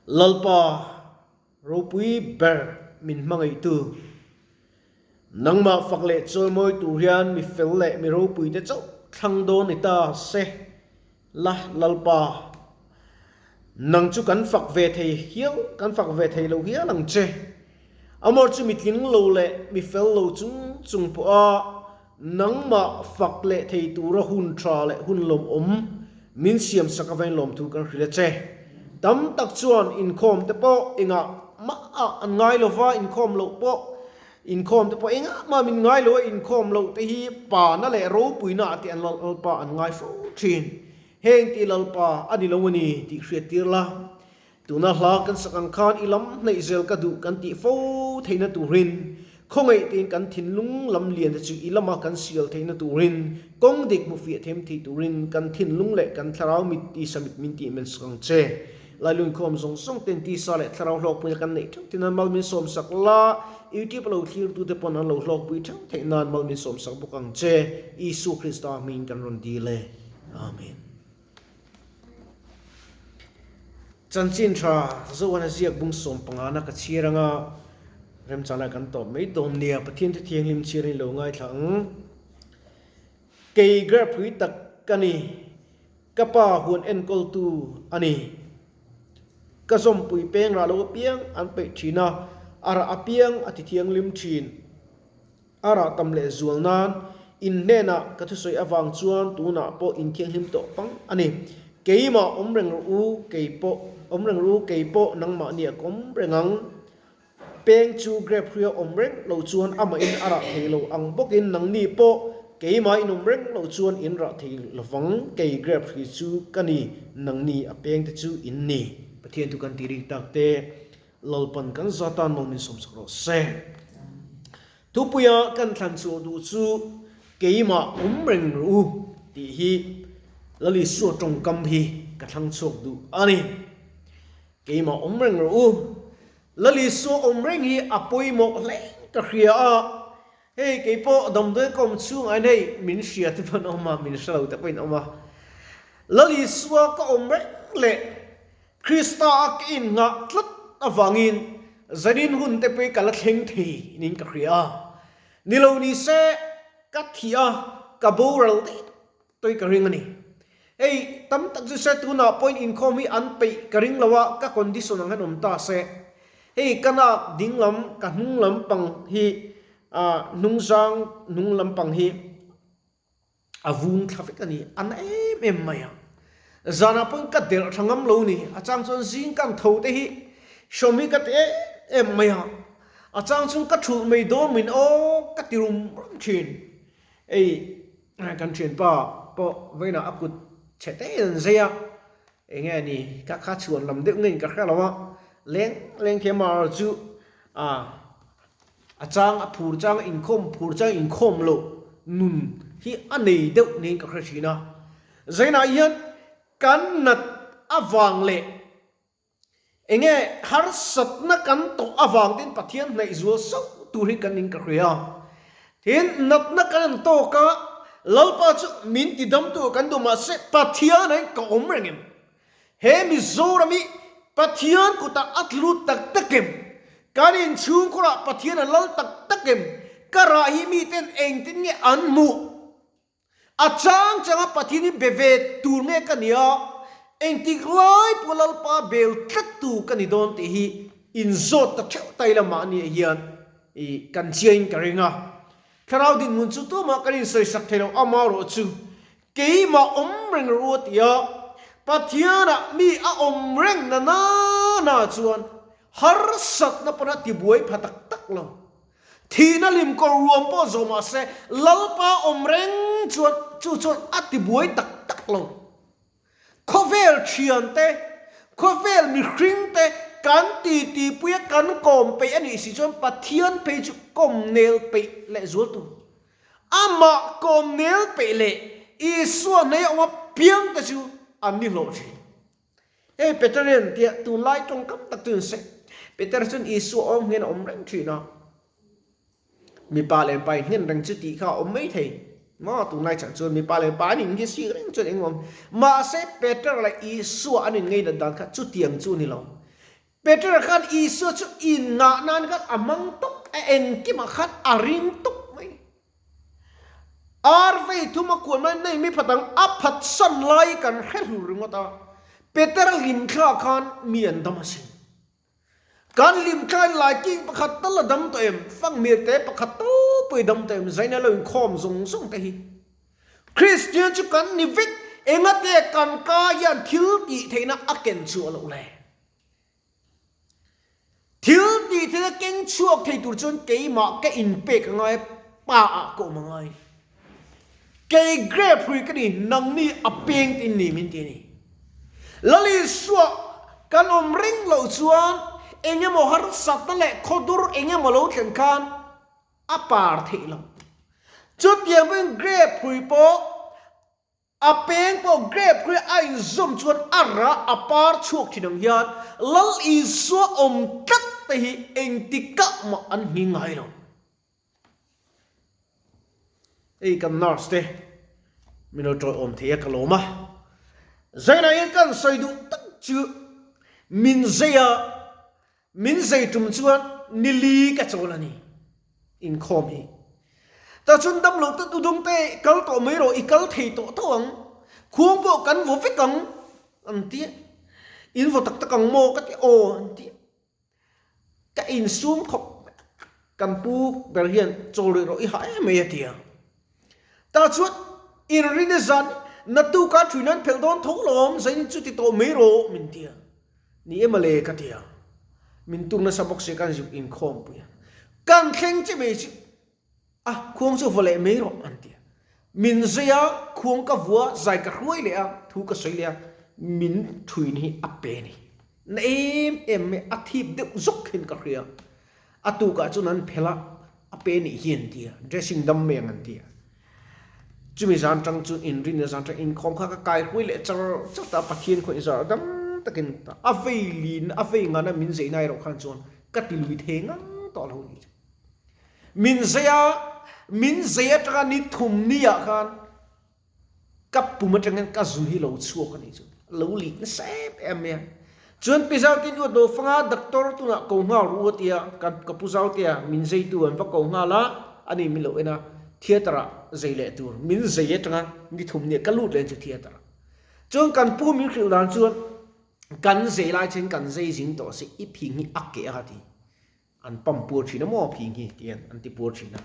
Lalpa ropui ber min hmangaihtu, nangmah fak leh chawimawi tur hian mi fel leh mi ropuite chauh thlang dawn ni ta se la Lalpa, nang chu kan fak ve thei hial, kan fak ve thei lo hial ang che. Amawr chu mi tling lo leh mi fel lo chung chung pawha Nangmah fak leh thei tura hun tha leh hun lawmawm min siam sak avangin lawmthu kan hrilh a che. Tam tak chuan inkhawm te pawh engah mah ah an ngai lo va, inkhawm loh pawh inkhawm te pawh engah mah min ngai lo a, inkhawm loh te hi pana leh ropuina ah te an Lalpa an ngai fo thin. Heng tih Lalpa a ni lo a ni tih hriattir la. Tuna hla kan sak ang khan i lam hnaih zel ka duh kan tih fo theihna turin, khawngaih tein kan thinlung lam lian te chu i lama kan sial theihna turin, kawng dik hmu fiah them thei turin kan thinlung leh kan thlarau mit tisa mit min tih men sak ang che. Lailunkhawm zawng zawng ten tisa leh thlarau hlawkpuina kan neih theuh theih nan mal min sawm sak la, YouTube a lo thlirtute pawn an lo hlawkpui theuh theih nan mal min sawm sak bawk ang che. Isu Krista hmingin kan rawn dil e. Amen. Chanchin tha Zohana ziak bung sawm pangana ka chhiar anga remchana kan tawp mai dawn nia Pathian te thianghlim chhiar in lo ngaithla ang. Kei grep hui tak ka ni, ka pa huan enkawltu a ni. Ka zawmpui peng rah lo apiang an peih thin a, a rah apiang a ti thianghlim thin. A rah tam leh zual nan in hnenah ka thusawi avang chuan tunah pawh in thianghlim tawh pang a ni. Keimah awm reng rawh u, kei pawh awm reng rawh u, kei pawh nangmahni a kawm reng ang. Peng chu grape hruia awm reng lo chuan amahin a rah thei lo ang bawkin nangni pawh keimah in awm reng lo chuan in rah thei lovang, kei grape hrui chu ka ni, nangni a pengte chu in ni. Pathian thu kan tih rik tak te. Lalpan kan za tan maw min sawmsak rawh se. Thupuia kan thlan chhuah duh chu keimah awm reng rawh u tih hi Lal Isua tawngkam hi ka thlang chhuak duh a ni. Keimah awm reng rawh u. Lal Isua awm reng hi a pawimawh hle ka hria a. Hei keipawh damdawi ka awm chhungah hian hei min hria te pawh an awm a, min hre lo te pawh in awm a. Lal Isua ka awm reng leh Krista a ka innghah tlat avangin zanin hun te pawh hi ka la thleng thei niin ka hria a. Ni lo ni se ka thih a, ka boral daih tawih ka ring a ni. Hei tam tak chu se tunah pawhin inkhawm hi an peih ka ring lo a, ka condition ang hian awm ta se. Hei ka nak ding lam, ka hnung lampang hi, hnungzang hnung lampang hi, A vung thla vek a ni, a na em em mai a. Zanah pawhin ka delh tha ngam lo ni, a chang chuan zing kan tho te hi hrawm hi ka ti em em mai a. A chang chuan ka thulh mai dawn min aw ka ti rum rum thin. Ei kan thianpa pawh vawiinah a kut chhe te in an zai a, eng nge ni ka kha chhuan lam deuh ngeiin ka hre lo a, leng leng thiam erawh chu ah A chang a phur chang a inkhawm phur chang inkhawm loh nun hi a nei deuh niin ka hre thin a. Zainah hian kan nat avang leh enge harsatna kan tawh avang ten Pathian hnaih zual sauh tur hi kan in ka hria a. Tin, natna kan han tawk a, Lalpa chu min tidam tur kan duh mahse Pathian ah hian ka awm reng em? He Mizoram hi Pathian kutah a tlu tak tak em? Kan inchhungkhurah Pathian a lal tak tak em? Ka rah hi miten engtin nge an hmuh? A chang changa Pathian hi be ve tur nge ka nia? Engtik lai pawh Lalpa bel tlattu ka ni dawn tih hi inzawt ta theuh ta ila mahni ah hian i kan chiain ka ring a. Thlarau dinhmun chu tumah kan insawisak thei lo, amaherawh chu Keimah awm reng rawh u a ti a, Pathianah mi a awm reng na na na chuan harsatna pawn a tibuai pha tak tak lo. Thihna lim kawr ruam pawh zawh mah se Lalpa awm reng chuan chu chuan a tibuai tak tak lo. Khawvel thiante, khawvel mihringte kan titipuia kan kawm peih a nih si chuan Pathian phei chu kawm nel peih leh zual tur. Amah kawm nel peih leh Isua hnei awm apiang te chu an ni hlawh thin. Hei Peterian tia tunlai tawngkam tak chu in sawi. Peter chuan Isua awm hian a awm reng thin a. Mipa leh pa inhnen reng chu tih kha a awm mai thei. Maw tunlai chhan chuan mipa leh pa an inhne sik reng chuan engemaw awm. Mahse Peter leh Isua an inngei dat dan kha chutiang chu a ni lo. Petera khan Isua chu in ngah nan khan a hmang tawp a, engkimah khan a ring tawp mai. Ar vei thum a kuan mai nei mi phat ang a phatsan lai kan hre hlur ringawt a, Petera hlimthla khan mi an dam asin. Kan hlimthlain laiking pakhat tal a dam tawh em? Fangmir te pakhat tal pawh i dam tawh em? Zaina lo inkhawm zawng zawng te hi. Kristian chu kan ni vek, engate kan ka hian thil tih theihna a ken chhuah loh le? Thil tih theihna keng chhuak thei tur chuan keimah ka inpek a ngai, pa ah ka awm a ngai. Kei grape hrui ka ni, nangni a peng tin ni min ti a ni. Lal Isua kan awm reng loh chuan eng emaw harsatna leh khawdur eng emaw lo thlen khan a par theih lo. Chutiang pawhin grape hrui pawh a peng pawh grape hrui a inzawm chuan a rah a par chhuak thin ang hian Lal Isua awm tlat te hi engtikah mah an nghing ngai lo. Hei kan nurse te min lo tawiawm thei a ka lawm a, Zainah hian kan sawi duh tak chu min zei a, min zei tum chuan nili ka chawl a ni inkhawm hi. Tah chuan damlo te tudung te kal tawh mai rawh i kal thei tawh tho ang, khuang pawh kan vaw vek ang an ti a, in vaw tak tak ang maw ka ti aw an ti a. Ka insum khawp kan pu ber hian chawl rih rawh i ha em mai a ti a. Tah chuan inrin zan naktuk a thuin an phelh dawn tho lawm zain chu ti tawh mai rawh min ti a. Ni em ale ka ti a. Min tum nasa bawk si kan zuk inkhawm pui a. Kan thleng che mai chu a khuang chu va leh mai rawh an ti a. Min zai a, khuang ka vua, zai ka hruai leh a, thu ka sawi leh a, min thuin hi a pe a ni. Na em em mai, a thip deuh zawk hian ka hria. A tukah chuan an phelh a, a pe nih hi an ti a, dressing dam mai ang an ti a. Chumi zan tang chuan inrinna zan tang inkhawm kha ka kai hruai leh char char ta a, Pathian khaw inzar dam takin a vei lin, a vei ngana min zeina erawh khan chuan ka ti lui thei ngang tawh lo ni. Min zei a, min zei atanga ni thum ni ah khan ka pum atangin ka zun hi lo chhuak a nih chu, lo lik nasa em em mai a. Chuan Pi Zautin u a do fanga doctor tunah ko nghal ru a tia, kan ka pu Zautea min zeitu an va ko nghal a, ani min lo en a, theatre ah zei leh tur min zei atanga ni thum ni ah ka lut leh chu theatre ah. Chuan kan pu min hrilh dan chuan kan zei lai chuan kan zei zing tawh si i phing hi a keh a ti. An pump puar thin a maw phing hi ti hian an ti puar thin a.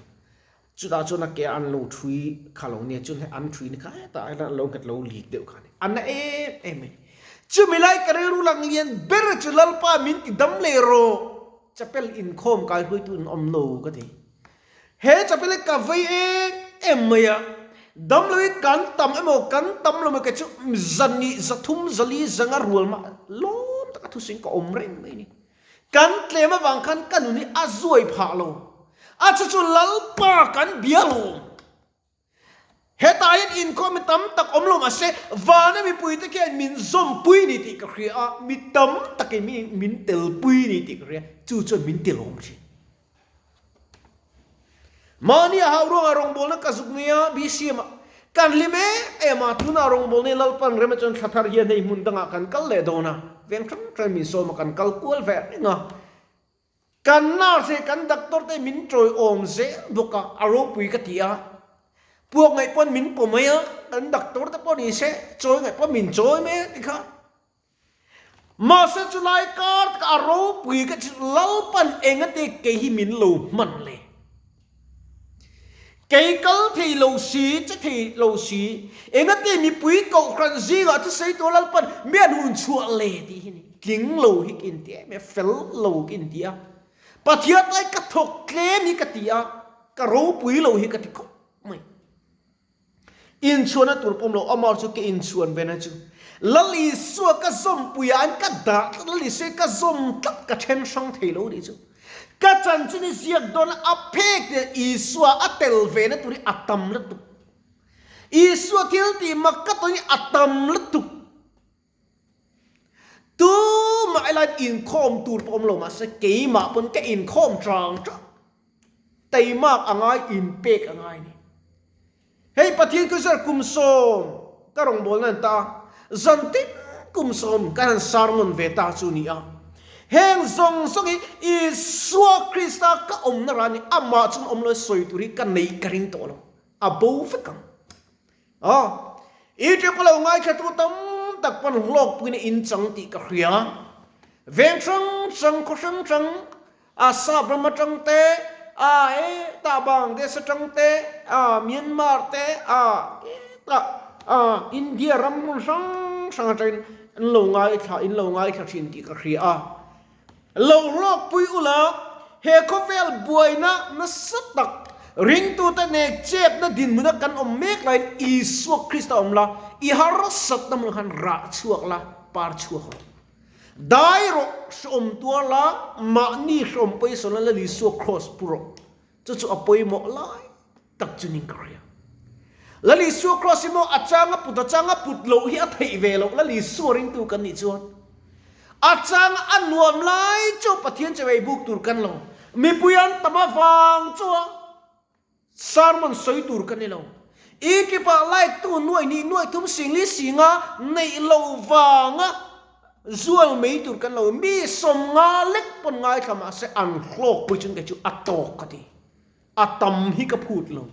Chutah chuan a ke a an lo thui kha lo nia chuan hei an thui ni kha hetah hian an lo nghet lo lik deuh kha a ni. A na em em mai. Chumi lai ka rilru lang lian ber chu Lalpa min ti dam leh rawh chapel inkhawm kai hruaitu an awm lo ka ti. He chapel hi ka vei em em mai a, dam lo hi kan tam emaw kan tam lo maw kei chu zani zathum zali zanga rual mah lawm taka thusing ka awm reng mai a ni. Kan tlem avang khan ka nun hi a zuai phah lo. A chu chu Lalpa kan bia lawm. Hetah hian inkhawm mi tam tak awm lo mahse vana mipuite khian min zawmpui ni tih ka hria a, mi tam takin min telpui ni tih ka hria, chu chuan min ti lawm thin. Mahni a hau ruangah rawngbawlna ka zuk nei a, BCM ah kan hlim em em a, tunah rawngbawlna hi Lalpan rem achuan thla thar hian hei hmun dangah kan kal leh dawn a, veng hrang hrang min sawm a kan kal kual ve reng a, kan nurse leh kan doctor te min tawiawm zel bawk a, a ropui ka ti a, puak ngaih pawn min paw mai a, kan doctor te pawh ni se chawi ngaih pawn min chawi mai a tikha. Mahse chulai kar ka a ropui ka chu Lalpan engate kei hi min lo hman le? Kei kal thei lo si, che thei lo si, engate mipui kohhran zingah thusei tur Lalpan mi an hun chhuah le tih hi ni. Tling lo hi ka inti em em, fel lo ka inti a, Pathian ai ka thawk tlem hi ka ti a, ka ropui lo hi ka ti khawp mai. Inchhuanna tur pawm lo, amah chu ka inchhuan ve na chu. Lal Isua ka zawmpuiah an ka dah tlat, Lal Isua ka zawm tlat, ka then hrang thei lo nih chu. Ka chanchin hi ziak dawn a phek tel Isua a tel ve na tur hi a tam lutuk. Isua thil tih mak ka tawn hi a tam lutuk. Tumah helai inkhawm tur pawh awm lo mahse keimah pawn ka inkhawm chang chang. Teimak a ngai inpek a ngai ni. Hei Pathian Khuisar kum sawm ka rawngbawlna an ta a, zan tin kum sawm ka han sermon ve ta chu ni a. Heng zawng zawng hi Isua Krista ka awmna rah a ni, amah chuan awm lo sawi tur hi ka nei ka ring tawh lo, a bo vek ang. Aw, i ṭep lo ngaithlatu tam tak pawn hlawkpuina in chang tih ka hria. Veng hrang hrang, khaw hrang hrang, a sap ram atang te, a e tah Bangladesh atang te, a Myanmar te, a tah a India ram hmun hrang hrang atangin an lo ngaithla, in lo ngaithla thin tih ka hria a. Lo hlawkpui ula, he khawvel buaina nasa tak ringtute nek chepna dinhmuna kan awm mek laiin Isua Krista awm la, i harsatna hmunah khan rah chhuak la, par chhuak rawh. Dai rawh, hreawm tuar la, mahni hreawm pawisa la Lal Isua Kraws pu rawh. Chu chu a pawimawh lai tak chu ning ka hria. Lal Isua Kraws hi maw a changa put a changa put loh hi a theih ve loh Lal Isua ringtu kan nih chuan a changa a nuam lai chu Pathian chawei buk tur kan lo. Mipui an tam avang chua sermon sawi tur kan ni lo. I kipah like tu nuai hnih nuai thum singli singa neih loh vanga Zual mai tur kan lo, mi 50 lek pawn ngaithla mahse an hlawk pui chuan kei chu a tawk ka ti. A tam hi ka phut lo.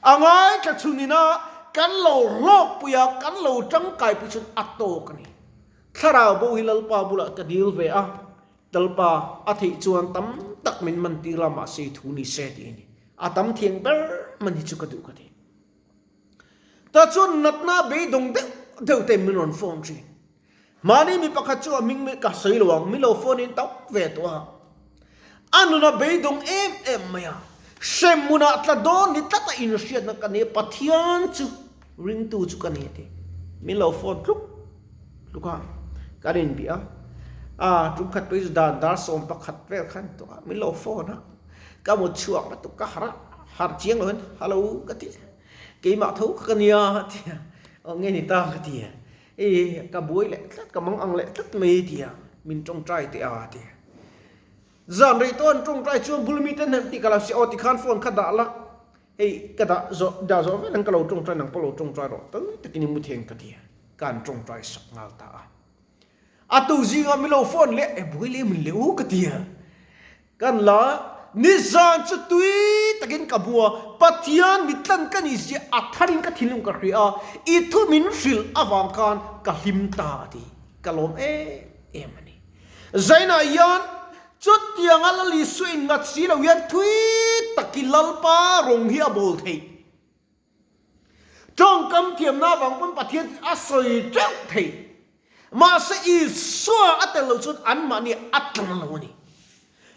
A ngaithla chhun ina kan lo hlawk pui a, kan lo tangkai pui chuan a tawk a ni. Thlarau bo hi Lalpa bulah ka dil ve a, Lalpa a theih chuan tam tak min man tir la mahse i thu ni se tih a ni. A tam thiang ber man hi chu ka duh ka ti. Ta chuan natna beidawng deuh deuh te min rawn phone thin. Mahni mi pakhat chu a hming ka sawi lo ang, min lo phone in tam ve tawh a. A nuna beidawng em em mai a, hremhmunah tla dawn ni tlata inhriatna ka nei a, Pathian chu ringtu chu ka nei a ti. Min lo phone tluk tluk a, kan inbih a, a tum khat pawh hi chu dan dar 11 vel khan tawh a, min lo phone a, ka mut chhuak lutuk ka harh a, harh chiang lo hian hello ka ti. Keimah tho kha ka nia a ti a, aw nge ni ta ka ti a, hei ka buai leh tlat ka mang ang leh tlat mai a ti a, min tawngtai teh a a ti a. Zan rei tawh an tawngtai chuan bul mite hnem tih ka lo si aw tikhan phone kha dah la, hei ka dah zawh dah zawh vel ang ka lo tawngtai nang pawh lo tawngtai rawh tal takin i mu theng ka ti a, ka han tawngtai sak nghal ta a. A tu zingah min lo phone leh e buai leh min leh u ka ti a. Kan la nizan chu tui takin ka hmu a, Pathian mitlan ka nih zia a tharin ka thinlung ka hria a, i thu min hrilh avang khan ka hlim ta a ti, ka lawm em em a ni. Zainah hian chutianga Lal Isua inngat si lo hian thui takin Lalpa rawng hi a bawl theih. Tawngkam thiamna avang pawn Pathian chu a sawi teuh thei. Mahse Isua a tel loh chuan anmahni a tla lo a ni.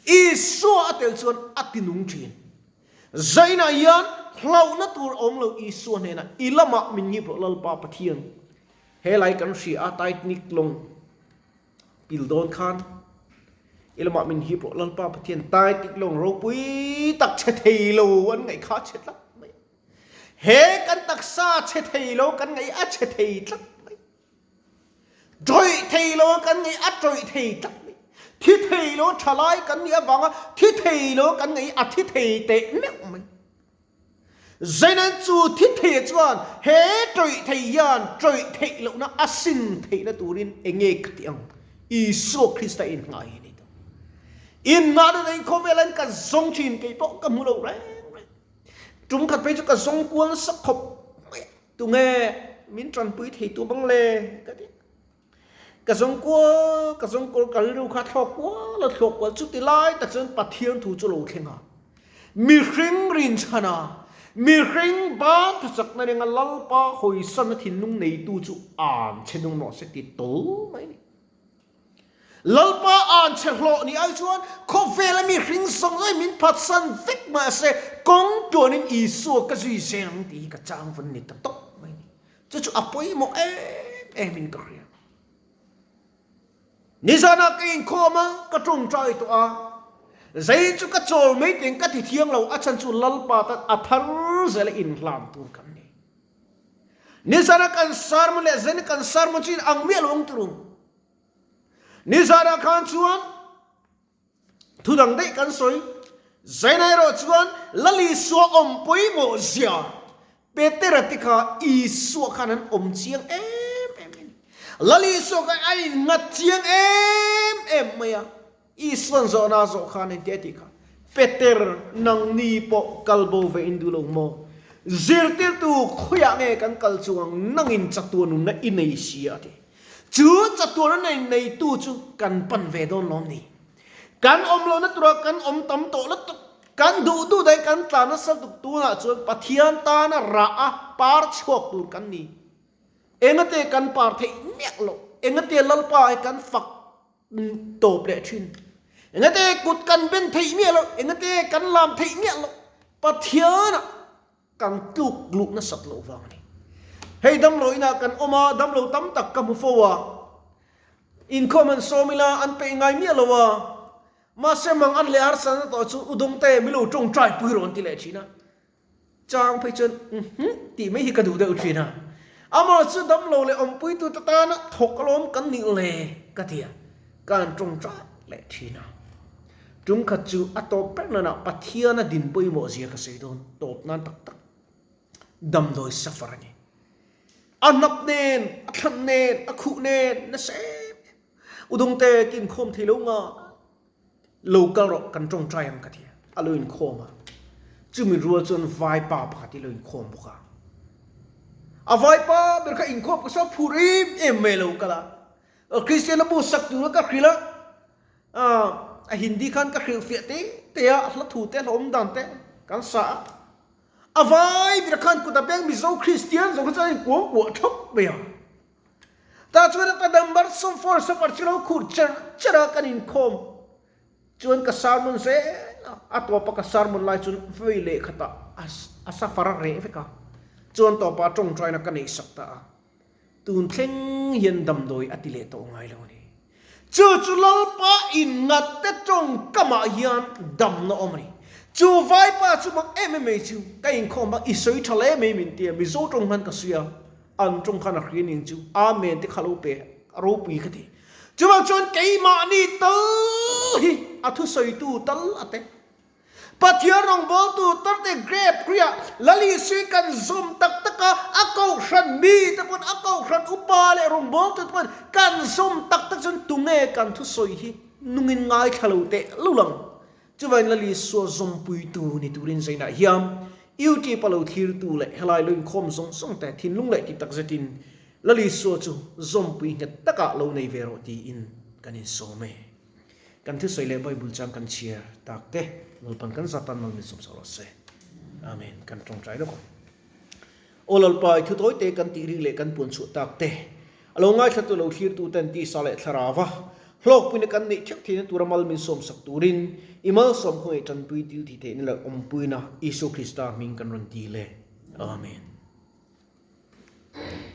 Isua a tel chuan a ti nung thin. Zainah hian hlauhna tur a awm lo Isua hnenah i lamah min ngip rawh Lalpa Pathian. He lai kan hria a Titanic lawng pil dawn khan i lamah min hip rawh Lalpa Pathian Titanic lawng ropui tak chhe thei lo an ngaih kha a chhe tlat mai. He kan taksa chhe thei lo kan ngaih a chhe thei tlat mai. Ṭawih thei lo kan ngaih a ṭawih thei tlat mai. Thi thei lo ṭhalai kan nih avanga thi thei lo kan ngaih a thi thei teh meuh mai. Zeinan chu thi thei chuan he ṭawih thei hian ṭawih theih lohna a sin theihna turin enge ka tih ang? Isua Krista innghah hi a ni tawh. Innghahna nei khawvel an ka zawng ṭhin kei pawh ka hmu lo reng reng. Tum khat phei chu ka zawng kual nasa khawp mai a, tunge min tanpui thei tu bang le ka ti a. Ka zawng kual, ka zawng kual ka rilru kha thlawk kual a thlawk kual chuti lai tak chuan Pathian thu chu lo thleng a. Mihring rinchhan a, mihring ban thachakna ringa Lalpa hawisanna thinlung neitu chu an che nung rawh se ti tawl mai a ni. Lalpa an chhe hlawh ni ai chuan khawvela mi hring zawng zawng min phatsan vek mahse kawng tuanin Isua ka zui zel ang tih hi ka chang vawn ni ta tawp mai ni. Chu chu a pawimawh em em in ka hria. Nizanah ka inkhawm a, ka tawngtai tawh a, zei chu ka chawl mai teng ka ti thiang lo, a chhan chu Lalpa tan a thar zela inhlan tur kan ni. Nizana kan sermon leh zan kan sermon chu in ang miah lo ang turu. Nizana khan chuan thu dang daih kan sawi. Zaina erawh chuan Lal Isua awm pawimawh zia Petera te kha Isua khan an awm chiang em em a ni. Lal Isua kha a innghat chiang em em mai. mai a. Isuan zawhna a zawh khan engtia tih kha, Peter, nangni pawh kal bo ve in duh lo maw? Zirtirtu khawiah nge kan kal chuang nangin chatuan nunna i nei si a ti. Chu chatuan nunna neitu chu kan pan ve dawn lawm ni? Kan awm lohna tura kan awm tam tawh lutuk, kan duh duh daih kan tlan nasa lutuk tunah chuan Pathian tana rah a par chhuak tur kan ni. Engate kan par theih miah loh, engate Lalpa hi kan fak tawp leh thin. Engate kut kan ben theih miah loh, engate kan lam theih miah loh, Pathianah kan tluk luh nasat loh vang a ni. Hei damlo inah kan awm a, damlo tam tak ka hmu fo a, inkhawm an sawm ila an peih ngai miah lo a, mahse mang an leh harsa na tawh chu Udawngte milo tawngtai pui rawn ti leh thin a. Chang phei chuan uhhuh tih mai hi ka duh deuh thin a, amah chu damlo leh awmpuitute tana thawk alawm kan nih le ka ti a, ka han tawngtai leh thin a. Tum khat chu a tawp ber nanah Pathiana din pawimawh zia ka sawi dawn tawp nan tak tak damdawi suffer a ni. A hnap nen, a thlan nen, a khuh nen nasa em em. Udawngte kinkhawm thei lo nga. Lo kal rawh kan tawngtai ang ka ti a, a lo inkhawm a. Chumi rual chuan vaipa pakhat hi a lo inkhawm bawk a. A vaipa ber kha inkhawm ka saw phur em em mai a lo kal a. Kristian a bu sak tura ka hrilh a, a Hindi khan ka hrilh fiah te te a, hla thu te, hla awm dan te kan sa a. A vai ber khan kut a beng Mizo Kristian zawng kha chuan a inkuangkuah thap mai a. Tah chuan ka number 14 safar chu lo khur cher cher a kan inkhawm chuan ka sermon zel a, a tawpa ka sermon lai chuan vei leh khatah a safar a reh vek a, chuan tawpah tawngtaina ka neih sak ta a, tun thleng hian damdawi a ti leh tawh ngai lo a ni. Chu chu Lalpa inngat te tawngkamah hian damna awm a ni. Chu vaipa chu mak em em mai chu ka inkhawm a, i sawi tha hle mai min ti a, Mizo tawng khan ka sawi a, An tawng khan a hria ning chu Amen te kha lo pe a ropui ka ti. Chuvang chuan keimahni tal hi a thusawitu tal a te. Pathian rawngbawltu tar te grape hria Lalisui kan zawm tak tak a, a kohhran mi te pawn a kohhran upa leh rawngbawltu te pawn kan zawm tak tak chuan tunge kan thusawi hi nungin ngaithla lo teh lul ang. Chuvain Lal Isua zawmpuitu ni turin zainah hian YouTube a lo thlirtu leh helai lo inkhawm zawng zawng te thinlung leh ti takzetin Lal Isua chu zawmpui nghet takah lo nei ve rawh tiin kan insawm e. Kan thusawi leh Bible chang kan chhiar tak te Lalpan kan zatan mal min sawm sak rawh se. Amen. Kan tawngtai lawk ang. Aw Lalpa, i thu tawi te kan tih rik leh kan puan chhuah tak te, a lo ngaithlatu lo thlirtu ten tisa leh thlarau a hlawkpuina kan neih theuh theihna tura mal min sawmsak turin i malsawm khawngaih tanpui dil tih theihna leh awmpuina Isua Krista hming kan rawn dil e. Amen.